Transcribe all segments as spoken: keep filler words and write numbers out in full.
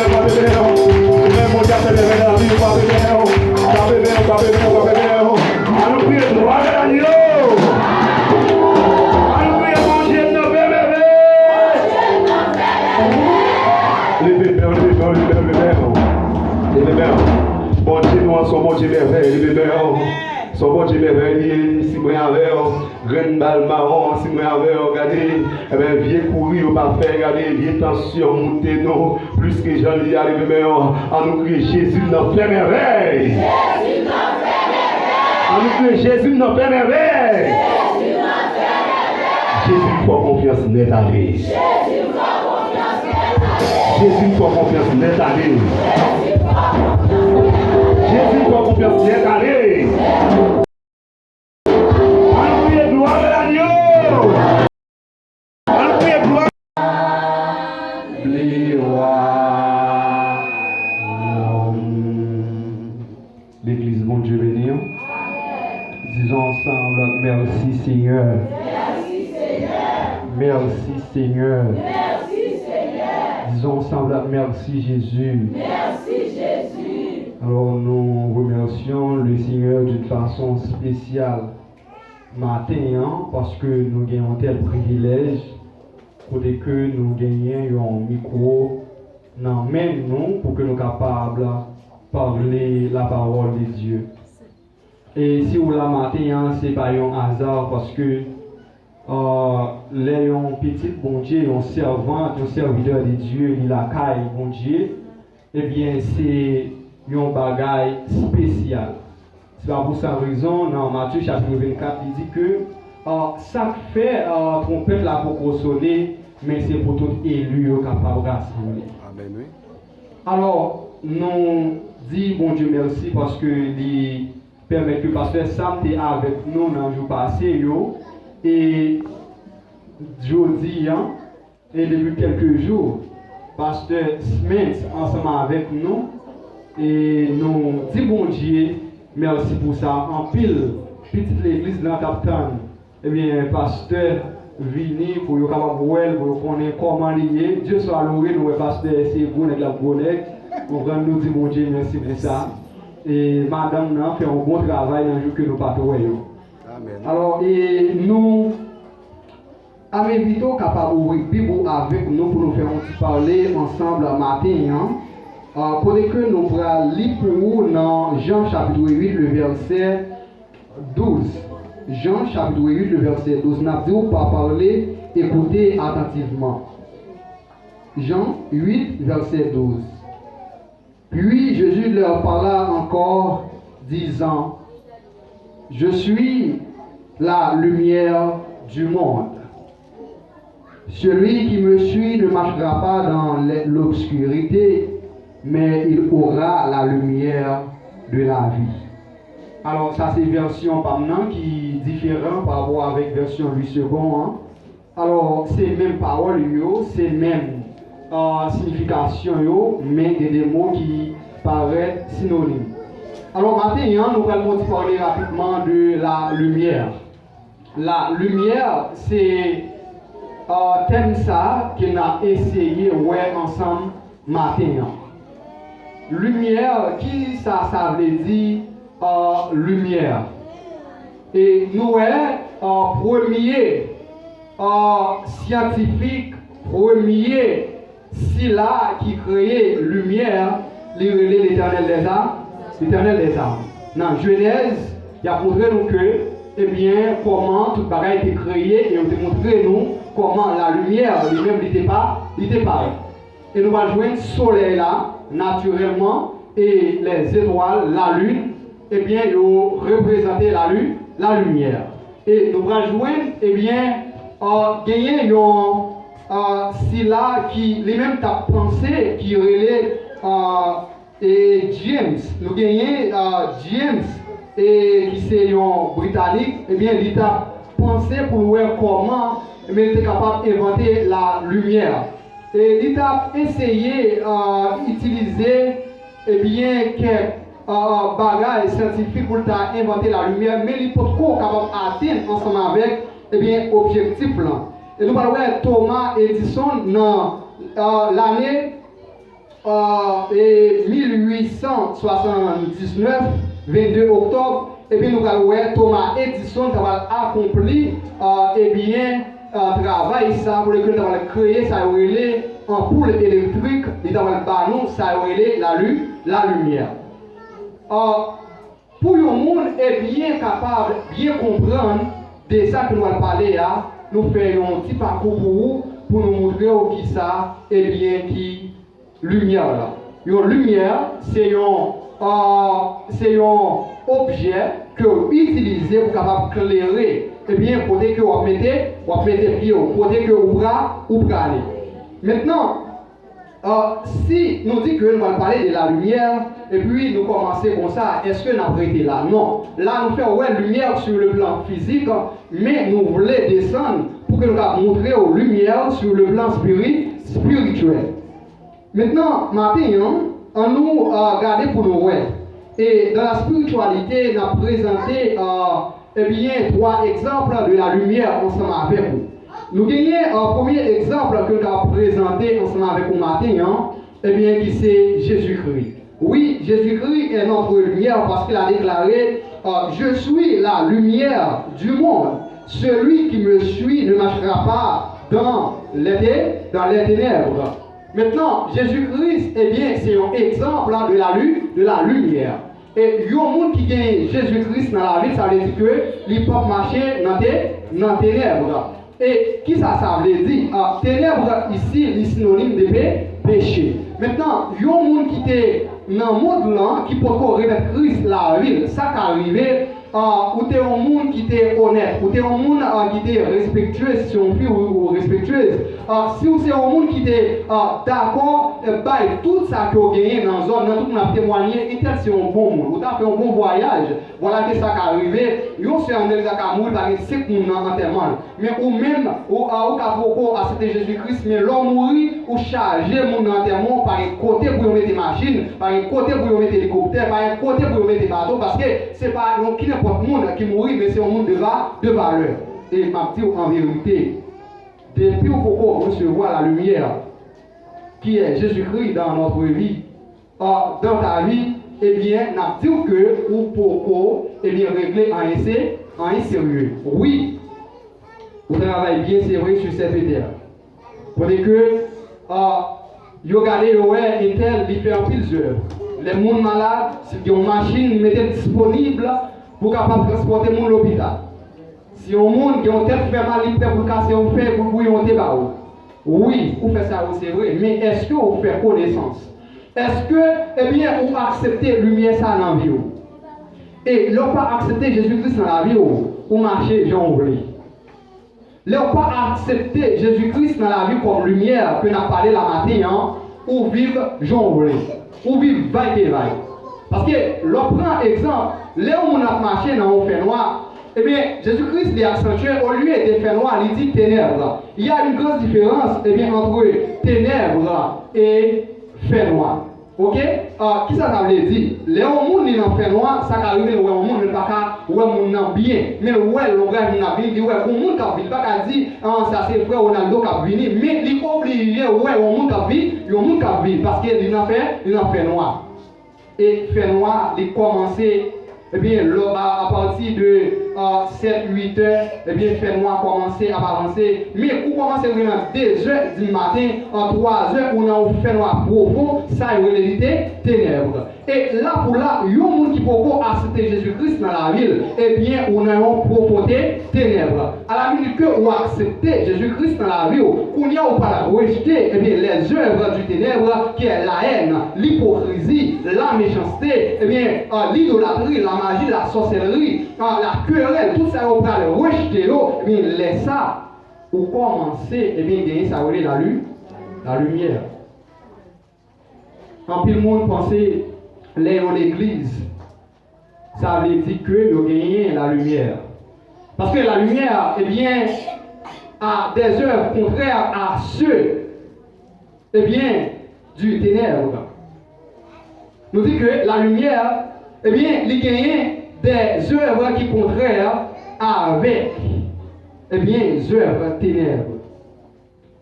Frape men w. Lè Bondye ap fè mèvèy nan lavi w, frape men w. Frape men w, frape men w, frape men w. Ann nou kriye glwa Bèl Agno! Ann nou kriye Bondye m nan fè mèvèy! Leve men w, leve men w, leve men w, leve men w. Leve men w. Bondye nou an se yon Bondye mèvèy, leve men w. Se yon Bondye mèvèy li ye, si mwen avè w. Grenn bal mawon, si mwen avè w, gade, ebyen, vye kouri yo pa fè, gade, vye tansyon moute nou, plis ke jan li ale, men, men, ann nou kriye, Jezi m nan fè mèvèy! Ann nou kriye, Jezi m nan fè mèvèy! Jezi m fè w konfyans nèt ale! Jezi m fè w konfyans nèt ale! Jezi m fè w konfyans nèt ale! Ann nou kriye glwa Bèl Agno! Ann nou kriye glwa! Ble wa. Legliz, Bondye beni w. Disons ensemble, merci Seigneur. Merci Seigneur. Disons ensemble, merci Jésus. Alors, nous remercions le Seigneur d'une façon spéciale maten an, paske nou gen yon tèl privilèj, kote ke nou genyen yon mikwo nan men nou pou ke nou kapab pale la parole de Dieu. E si w la maten an, se pa yon aza, paske, euh, lè yon pitit Bondye, yon sèvant, yon sèvitè de Dieu, li lakay Bondye, ebyen, se yon bagay espesyal. Se pa pou sa rezon, nan Matye chapit vennkat, li di ke, ah, sa k fè, ah, twonpèt la poko sone, men se pou tout eli yo kapab rasanble. Amèn, wi. Alò, nou di Bondye mèsi paske li pèmèt ke pastè Sam te avèk nou nan jou pase yo, e jodi an, e depi kèlke jou, pastè Smens ansanm avèk nou, e nou di Bondye mèsi pou sa anpil. Pitit legliz lan t ap tann, ebyen, pastè vini pou yo kapab wè l, pou yo konnen kòman li ye. Dye swa loure, nou wè pastè se gwo nèg l ap gwo nèg. Konprann, nou di Bondye mèsi pou sa. E madanm nan fè yon bon travay nan jou ke nou pa t wè yo. Amèn. Alò, e nou M ap envite w kapab ouvri Bib ou avèk nou pou nou fè yon ti pale ansanm maten an. Ah, kote ke nou pral li pou ou nan Jan chapit uit, le vèsè douz. Jan chapit uit, le vèsè douz. N ap di w pa pale, écoutez attentivement. Jean huit, verset douze. Puis Jésus leur parla encore, disant, Je suis la lumière du monde. Celui qui me suit ne marchera pas dans l'obscurité, mais il aura la lumière de la vie. Alò, sa se vèsyon pa m nan ki diferan pa rapò avèk vèsyon Louis Segond an. Alò, se menm pawòl yo, se menm, ah, siyifikasyon yo, men gen de mo ki parèt sinonim. Alò, maten an, nou pral fè yon ti pale rapidman de la limyè. La limyè, se, ah, tèm sa ke n ap eseye wè ansanm maten an. Limyè, ki sa sa vle di, ah, limyè? E nou wè, ah, premye, ah, syantifik, premye sila ki kreye limyè, li rele Letènèl dèza-, Letènèl dèzame. Nan Jenèz, y ap montre nou ke, ebyen, kòman tout bagay te kreye, e yo te montre nou kòman lalimyè, li menm, li te pa, li te parèt. E nou pral jwenn solèy la, natirèlman, e lèzetwal, lalin, ebyen, yo reprezante lali-, lalimyè. E nou pral jwenn, ebyen, ah, genyen yon, ah, sila ki li menm t ap panse, ki rele, ah, e James. Nou genyen, ah, James, e ki se yon Britanik, ebyen, li t ap panse pou l wè kòman, ebyen, li te kapab envante lalimyè. E li t ap eseye, ah, itilize, ebyen, kèk, ah, bagay syantifik pou l ta envante lalimyè, men li potko kapab atenn ansanm avèk, ebyen, objektif lan. E nou pral wè Thomas Edison nan, ah, lane euh, e mil uit san swasanndiznèf, vennde oktòb, ebyen, nou pral wè Thomas Edison ta pral akonpli, euh, ebyen, euh, travay sa, pou lekel ta pral kreye sa yo rele anpoul elektrik, li ta pral ba nou sa yo rele lali-, lalimyè. Euh, Pou yon moun, ebyen, kapab byen konprann de sa ke nou al pale a, nou fè yon ti pakou pou ou, pou nou montre w kisa, ebyen, ki limyè la. Yon limyè, se yon, euh, se yon objè ke w itilize pou kapab klere, ebyen, kote ke w ap mete, w ap mete pye w, kote ke ou pra-, ou prale. Mentnan, Euh, si nou di ke nou pral pale de lalimyè, epi nou kòmanse konsa, èske n ap rete la? Non. La, nou fè w wè limyè sur le plan fizik, men nou vle desann pou ke nou ka montre w limyè sur le plan spiri-, spirityèl. Mentnan, maten an, annou, euh, gade pou nou wè. E dans la spiritualité, n ap prezante, euh, ebyen, twa egzanp de lalimyè ansanm avèk ou. Nou genyen, euh, premye egzanp ke n ap prezante ansanm avèk ou maten an, ebyen, ki se Jezikri. Wi, Jezikri est notre lumière parce qu'il a déclaré, euh, je suis la lumière du monde. Celui qui me suit ne marchera pas dans les té-, dans les ténèbres. Mentnan, Jezikri, ebyen, se yon egzanp de la li-, de lalimyè. E yon moun ki gen Jezikri nan lavi l, sa vle di ke li p ap mache nan te-, nan tenèb. E kisa sa vle di? Ah, tenèb isi, li sinonim de pe-, peche. Mentnan, yon moun ki te nan mond lan, ki poko remèt Kris lavi l, sa ka rive, ah, ou te yon moun ki te onèt, ou te yon moun, ah, ki te respektyez, si se yon fi ou, ou respektyez, ah, si w se yon moun ki te, ah, dakò, eh, bay tout sa ke w genyen nan zòn nan, tout moun ap temwaye, entèl se yon bon moun, ou ta fè yon bon vwayaj, vwala ke sa ka rive, yon sè anndan li ta ka mouri, pa gen senk moun nan antèman l. Men ou menm, ou, ah, ou ka poko aksepte Jezi Kris, men lè w mouri, ou chaje moun nan antèman w, pa gen kote pou yo mete machin, pa gen kote pou yo mete elikoptè, pa gen kote pou yo mete bato, paske se pa yon ki nenpòt moun ki mouri, men se yon moun de va-, de valè. E m ap di w an verite, depi w poko resevwa lalimyè, qui est Jésus-Christ dans notre vie, euh, dans ta vie, ebyen, n ap di w ke ou poko, ebyen, regle anyen se-, anyen serye. Wi, ou travay byen, se vre, sur cette terre. Kote ke, euh, yo gade, yo wè, entèl, li fè anpil zèv. Lè moun malad, si gen yon machin, li mete l disponib pou kapab transpòte moun lopital. Si yon moun gen yon tèt fè mal, li prè pou l kase yon fèy, pou l bouyi yon te ba ou. Wi, ou fè sa yo, se vre, men èske ou fè konesans? Èske, ebyen, ou aksepte limyè sa nan vi w? E lè w pa aksepte Jezi Kris nan lavi w, ou mache jan w vle. Lè w pa aksepte Jezi Kris nan lavi w kòm limyè ke n ap pale la maten an, ou viv jan w vle. Ou viv vay ke vay. Paske, lè w pran egzanp, lè yon moun ap mache nan yon fènwa, ebyen, Jezi Kris, li aksantye, olye de fènwa, li di ténèbres. Il y a une grande différence, ebyen, entre ténèbres et fènwa. Oke? Ah, kisa sa vle di? Lè yon moun li nan fènwa, sa ka rive l wè yon moun, men l pa ka wè moun nan byen. Men l wè l, lonbraj moun nan vini, li wè gon moun k ap vini. Li pa ka di, ah, sa se frè Ronaldo k ap vini. Men li oblije wè yon moun k ap vi-, yon moun k ap vini, paske li nan fè-, li nan fènwa. E fènwa, li kòmanse, ebyen, lò, a, apati de, a, sèt, uit è, ebyen, fènwa kòmanse ap avanse. Men kou kòmanse rive nan de zè di maten, an twa zè, ou nan yon fènwa pwofon, sa yo rele li te-, tenèb. E la pou la, yon moun ki poko aksepte Jezi Kris nan lavi l, ebyen, ou nan yon pwofon te-, tenèb. A la minit ke ou aksepte Jezi Kris nan lavi w, kounye a ou pral rejte, ebyen, les œuvres du ténèbre, qui est la haine, l'hypocrisie, la méchanceté, ebyen, euh, l'idolâtrie, la magie, la sorcellerie, euh, la querelle, tout sa yo pral rejte yo, ebyen, lè sa, ou kòmanse, ebyen, genyen sa yo rele lali-, lalimyè. Anpil moun panse lè yo legliz, sa vle di ke yo genyen lalimyè. Paske lalimyè, ebyen, a des œuvres contraires à ceux, ebyen, du ténèbre. Nou di ke lalimyè, ebyen, li genyen des œuvres ki kontrè avèk, ebyen, zèv tenèb.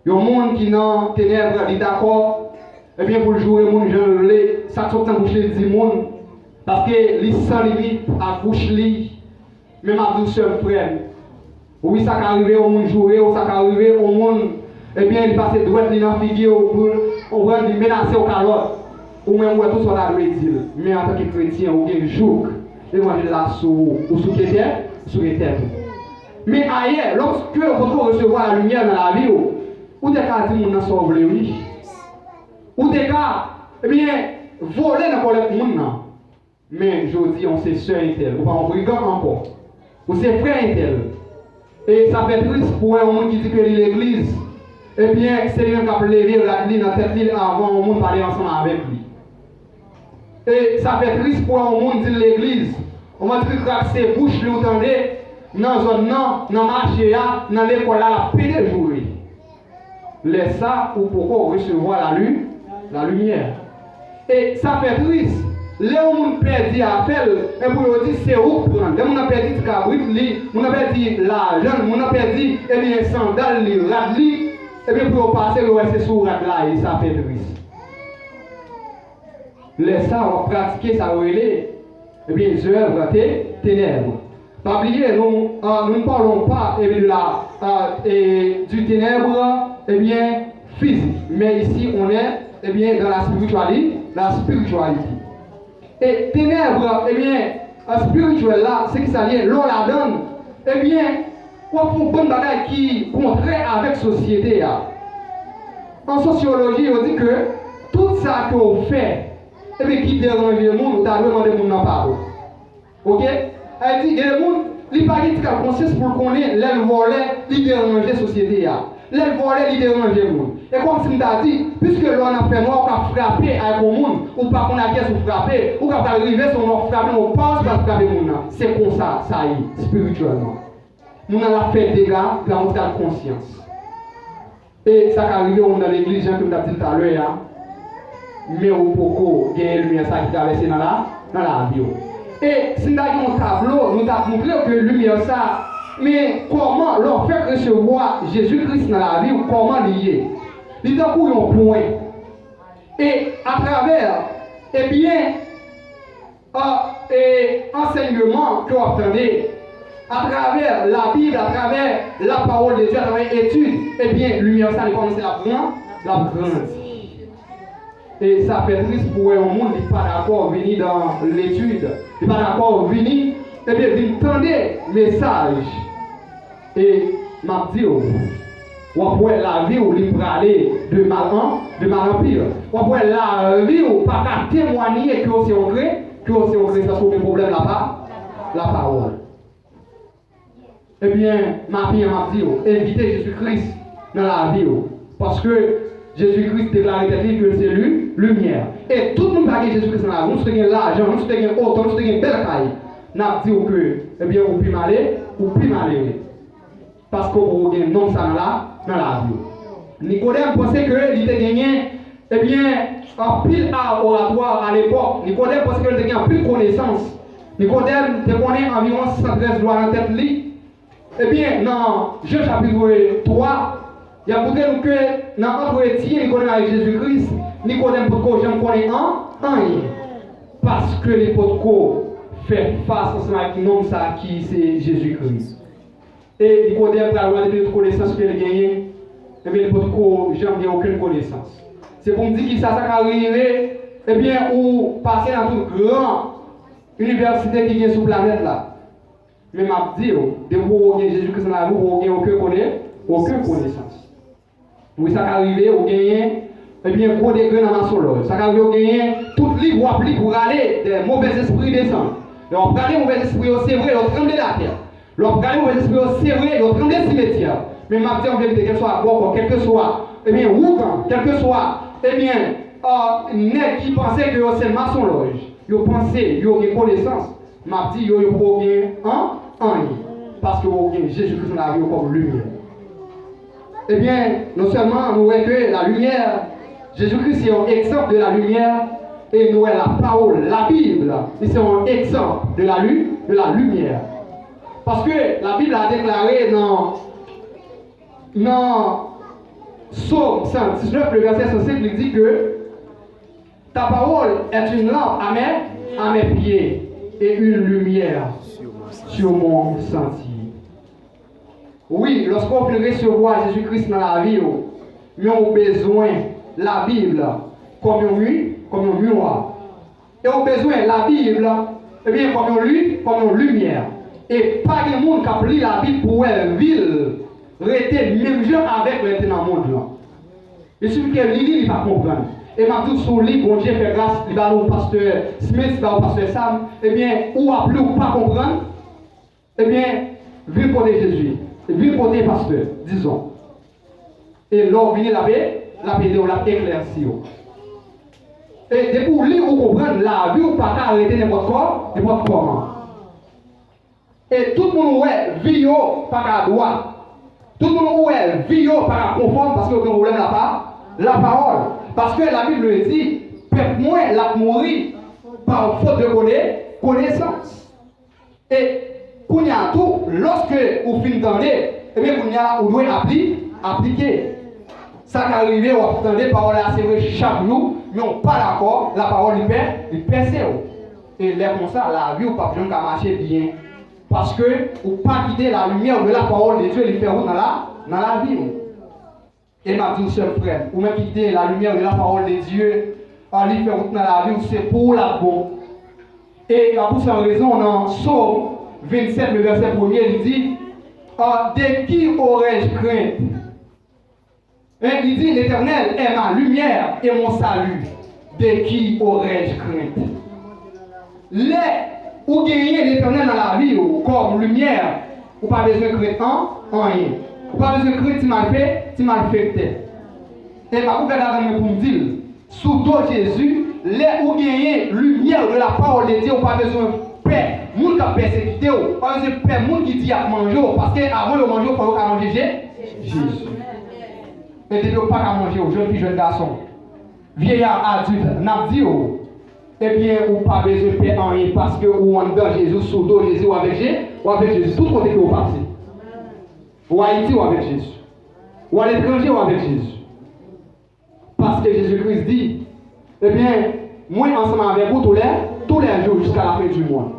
Yon moun ki nan tenèb, li dakò, Ebyen, pou l joure moun jan l vle, sa k sot nan bouch li, l di moun, paske li san limit ak bouch li. Men m ap di w, sè m, frè m, wi, sa ka rive yon moun joure w, sa ka rive yon moun, ebyen, li pase dwèt li nan figi w, pou, ou konprann, li menase w kalòt. Ou menm, ou wè tout sa w ta dwe di l. Men antanke kretyen, ou gen jouk. Levanjil la sou ou, ou souke tèt, ou souke tèt ou. Men ayè, lòske ou potko resevwa lalimiè nan lavi w, ou te ka di moun nan sa w vle, wi. Ou te ka, ebyen, vole nan kòlèt moun nan. Men jodi a, ou se sè entèl, ou pa yon brigan ankò. Ou se frè entèl. E sa fè tris pou wè yon moun ki di ke li legliz, ebyen, se li menm k ap leve rad li nan tèt li avan yon moun pale ansanm avèk li. E sa fè tris pou wè yon moun di l legliz, yon moun ki krakse bouch li, ou tande, nan zòn nan, nan mache a, nan lekòl la, l ap pede joure. Lè sa, ou poko resevwa lali, lalimiè. E sa fè tris, lè yon moun pèdi afè l, e pou yo di se ou k pran l. Lè moun nan pèdi ti kabrit li, moun nan pèdi lajan l, moun nan pèdi, ebyen, sandal li, rad li, ebyen, pou yo pase, yo wè se sou rad la ye, sa fè tris. Lè sa, w ap pratike sa yo rele, ebyen, zèv te, tenèb. Pa bliye, nous, euh, nous ne parlons pas, eh bien, de la, euh, et du ténèbre, eh bien, physique, mais ici, on est, eh bien, dans la spiritualité, la spiritualité. E tenèb, ebyen, espirityèl la, se ki sa l ye? Lè w ladan l, ebyen, w ap fè yon bann bagay ki kontrè avèk sosyete a. An sosyoloji, yo di ke tout sa ke w fè, ebyen, ki deranje moun, ou ta dwe mande moun nan padon. Oke? Sa vle di, gen de moun, li pa gen ti kal konsyans pou l konnen lè l vòlè, li deranje sosyete a. Lè l vòlè, li deranje moun. E kòmsi m ta di, piske lè w nan fènwa, ou ka frape avèk yon moun, ou pa konn a kiyès ou frape, ou ka pral rive sou yon moun, w ap frape, men w pa wè si w pral frape moun nan. Se konsa sa ye, espirityèlman. Moun nan l ap fè dega, li pa gen yon ti kal konsyans. E sa ka rive w nan legliz, jan ke m t ap di l talè a, men ou poko genyen limyè sa ki travèse nan la, nan lavi w. E si n ta gen yon tablo, nou t ap montre w ke limyè sa, men kòman, lè w fèk resevwa Jezi Kris nan lavi w, kòman li ye? Li tankou yon pwen. E atravè, ebyen, a, e ansèyman ke w ap tande, atravè Labib, atravè la parole de Dieu, atravè etid, ebyen, limyè sa, li kòmanse l ap gran, l ap grandi. E sa fè tris pou wè yon moun, li pa dakò vini dan letid, li pa dakò vini, ebyen, vin tande mesaj. E m ap di w, w ap wè lavi w li prale de mal an, de mal an pi. W ap wè lavi w pa ka temwanye ke w se yon kre, ke w se yon kretyen, paske w gen pwoblèm lapa, lapawòl. Ebyen, maten an, m ap di w, envite Jezi Kris nan lavi w. Paske Jezi Kris deklare tèt li ke l se li, limyè. E tout moun pa gen Jezi Kris nan lavi w. Nou sou te gen lajan, nou sou te gen oto, nou sou te gen bèl kay. N ap di w ke, ebyen, ou pi male, ou pi malere. Paske w poko gen nonm sa nan la, nan lavi w. Nikodèm panse ke li te genyen, ebyen, anpil ar oratwa a lepòk. Nikodèm panse ke li te gen anpil konesans. Nikodèm te konnen anviwon san trèz lwa nan tèt li. Ebyen, nan Jan chapit twa, y ap montre nou ke nan antretyen Nikodèm avèk Jezi Kris, Nikodèm potko janm konnen an, anyen. Paske li potko fè fas ansanm avèk nonm sa ki se Jezi Kris. E Nikodèm pral wè depi tout konesans ke li genyen, ebyen, li potko janm gen okenn konesans. Se pou m di ki sa, sa ka rive, ebyen, ou pase nan tout gran inivèsite ki gen sou planèt la. Men m ap di w, depi w gen Jezi Kris nan lavi w, w gen okenn kone-, okenn konesans. Wi, sa ka rive, ou genyen, ebyen, gwo degre nan masonlòj. Sa ka rive, ou genyen, tout liv w ap li pou rale, de movèzespri desann. Lè w ap rale movèzespri yo, se vre, yo tranble latè. Lè w ap rale movèzespri yo, se vre, yo tranble simetyè. Men m ap di w an verite, kèlkeswa bòkò, kèlkeswa, ebyen, ougan, kèlkeswa, ebyen, a, nèg ki panse ke yo se masonlòj, yo panse yo gen konesans, m ap di yo, yo poko gen an, anyen. Paske yo gen Jezi Kris nan lavi yo kòm limyè. Ebyen, non sèlman nou wè ke la lumière, Jezi Kris se yon egzanp de la lumière, e nou wè la parole, la Bible, li se yon egzanp de la lu-, de la lumière. Paske la Bib la deklare nan, nan Sòm san diznèf, le vèsè san senk, li di ke Ta parole est une lampe à mes, à mes pieds et une lumière sur mon sentier. Wi, lòske w fin resevwa Jezi Kris nan lavi w, men w bezwen Labib kòm yon mi, kòm yon miwa. E w bezwen Labib ebyen, kòm yon li, kòm yon limyè. E pa gen moun k ap li Labib pou wè vi l rete menm jan avèk lè l te nan mond lan. Li sifi ke li li, li pa konprann. E m ap di w, si w li, Bondye fè gras, li ba nou pastè Smith, li ba nou pastè Sam, ebyen, ou ap li, ou pa konprann, ebyen, vin kote Jezi, vin kote pastè, dizon. E lè w vini, l ap e, l ap ede w, l ap eklèsi w. E depi w li, ou konprann, lavi w pa ka rete nenpòt kò, nenpòt kòman. E tout moun ou wè vi yo pa ka dwat. Tout moun ou wè vi yo pa ka konfòm paske yo gen pwoblèm lapa, lapawòl. Paske Labib di, pèp mwen l ap mouri pa fot de kone, konesans. E kounye a tou, lòske ou fin tande, ebyen kounye a ou dwe apli, aplike. Sa ka rive w ap tande pawòl la se vre chak jou, men w pa dakò, lapawòl li pè, li pèse w. E lè konsa, lavi w p ap janm ka mache byen. Paske ou pa kite la lumière de la parole de Dieu li fè wout nan la, nan lavi w. E m ap di w, sè m, frè m, ou menm ki kite la lumière de la parole de Dieu, a, li fè wout nan lavi w, se pou ou l ap bon. E a pou sa rezon, nan Sòm vennsèt, le vèsè premye, li di, a, de qui aurais-je crainte? Hein, li di, L'Éternel est ma lumière et mon salut. De qui aurais-je crainte? Lè ou genyen Letènèl nan lavi w kòm limyè, ou pa bezwen krent an, anyen. Ou pa bezwen krent ti malfe, ti malfektè. E m ap ouvè ladan mwen pou m di l, sou do Jezi, lè ou genyen limyè de la parole de Dieu, ou pa bezwen pè moun k ap pèsekite w, ou pa bezwen pè moun ki di y ap manje w, paske avan yo manje w, fò yo ka manje Je-, Jezi. E depi yo pa ka manje w, jèn fi, jèn gason, vyeya, adilt, n ap di w, ebyen, ou pa bezwen pè anyen paske ou anndan Jezi, ou sou do Jezi, ou avèk Je-, ou avèk Jezi tout kote ke ou pase. Ou Ayiti, ou avèk Jezi. Ou aletranje, ou avèk Jezi. Paske Jezi Kris di, ebyen, mwen ansanm avèk ou tou lè, tou lè jou jiska lafen di mond.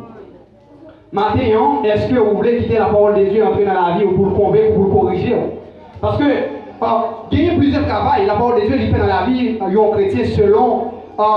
Maten an, èske ou vle kite lapawòl de Dye antre nan lavi w pou l konvenk ou, pou l korije w? Paske, a, genyen plizyè travay lapawòl de Dye li fè nan lavi, a, yon kretyen selon, a,